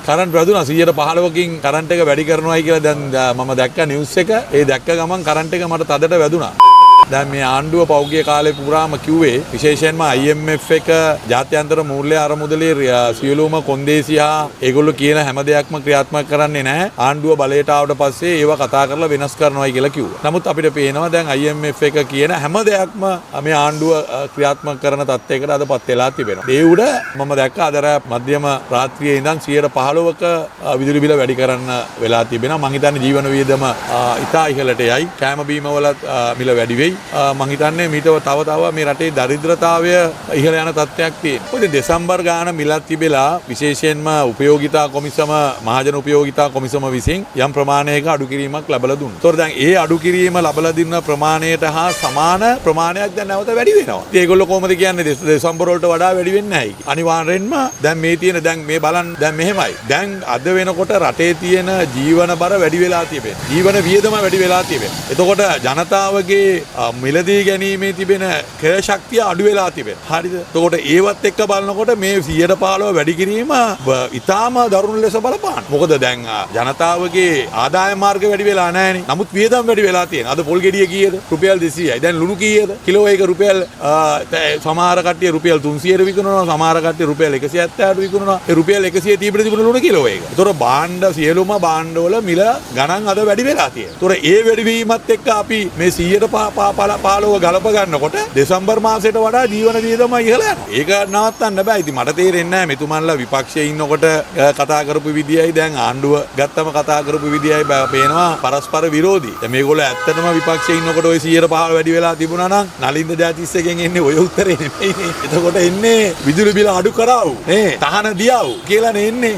Current වැදුනා 115කින් current එක වැඩි කරනවායි කියලා දැන් මම දැක්ක නිවුස් එක. ඒ දැක්ක ගමන් කරන්ට් එක මට තදට වැදුනා. දැන් මේ ආණ්ඩුව පෞද්ගලික කාලේ පුරාම කිව්වේ විශේෂයෙන්ම IMF එක ජාත්‍යන්තර මූල්‍ය අරමුදලේ සියලුම කොන්දේසි හා ඒගොල්ලෝ කියන හැම දෙයක්ම ක්‍රියාත්මක කරන්නේ නැහැ. ආණ්ඩුව බලයට ආවට පස්සේ ඒවා කතා කරලා වෙනස් කරනවායි කියලා කිව්වා. නමුත් අපිට පේනවා දැන් IMF එක කියන හැම දෙයක්ම මේ ආණ්ඩුව ක්‍රියාත්මක කරන තත්ත්වයකට අද පත් වෙලා තිබෙනවා. ඒ උඩ මම දැක්ක අද රෑ මධ්‍යම රාත්‍රියේ ඉඳන් 15ක විදුලි බිල වැඩි කරන්න වෙලා තිබෙනවා. මං හිතන්නේ ජීවන වියදම ඉතා ඉහළට යයි. කෑම බීම වලත් මිල වැඩි වෙයි. මං හිතන්නේ මීට තව තව මේ රටේ දරිද්‍රතාවය ඉහළ යන තත්ත්වයක් තියෙනවා. මොකද දෙසැම්බර් ගාන මිලක් තිබෙලා විශේෂයෙන්ම උපයෝගිතා කොමිසම මහජන උපයෝගිතා කොමිසම විසින් යම් ප්‍රමාණයක අඩු කිරීමක් ලැබලා දුන්නා. ඒතකොට දැන් ඒ අඩු කිරීම ලැබලා දුන්න ප්‍රමාණයට හා සමාන ප්‍රමාණයක් දැන් නැවත වැඩි වෙනවා. ඉතින් ඒගොල්ලෝ කොහොමද කියන්නේ දෙසැම්බර් වලට වඩා වැඩි වෙන්නේ නැහැ කියලා. අනිවාර්යෙන්ම දැන් මේ තියෙන දැන් මේ බලන්න දැන් මෙහෙමයි. දැන් අද වෙනකොට රටේ තියෙන ජීවන බර වැඩි වෙලා තිබෙනවා. ජීවන වියදම වැඩි වෙලා තිබෙනවා. එතකොට ජනතාවගේ මිලදී ගැනීමේ තිබෙන ක්‍රය ශක්තිය අඩු වෙලා තිබෙනවා. හරිද? එතකොට ඒවත් එක්ක බලනකොට මේ 115 වැඩි කිරීම ඉතාම දරුණු ලෙස බලපාන. මොකද දැන් ජනතාවගේ ආදායම් මාර්ග වැඩි වෙලා නැහැනේ. නමුත් වියදම් වැඩි වෙලා තියෙනවා. අද පොල් ගෙඩිය කීයද? රුපියල් 200යි. දැන් ලුණු කීයද? කිලෝ එක රුපියල් සමහර කට්ටිය රුපියල් 300ට විකුණනවා. සමහර කට්ටිය රුපියල් 170ට විකුණනවා. ඒ රුපියල් 130 තිබුණ ලුණු කිලෝ එක. ඒතොර භාණ්ඩ සියලුම භාණ්ඩවල මිල ගණන් අද වැඩි වෙලා තියෙනවා. ඒතොර ඒ වැඩිවීමත් එක්ක අපි මේ 115 ගලප ගන්නකොට දෙසැම්බර් මාසයට වඩා ජීවන වියදම ඉහළ යනවා. ඒක නවත්තන්න බෑ. ඉතින් මට තේරෙන්නේ නෑ මෙතුමන්ලා විපක්ෂයේ ඉන්නකොට කතා කරපු විදියයි දැන් ආණ්ඩුව ගත්තම කතා කරපු විදියයි පේනවා පරස්පර විරෝධී. දැන් මේගොල්ලෝ ඇත්තටම විපක්ෂයේ ඉන්නකොට ඔය 115 වැඩි වෙලා තිබුණා නම් නලින්ද ජයතිස්සගෙන් එන්නේ ඔය උත්තරේ නෙමෙයිනේ. එතකොට එන්නේ විදුලි බිල අඩු කරාවු නේ, තහන දියාවු කියලානේ එන්නේ.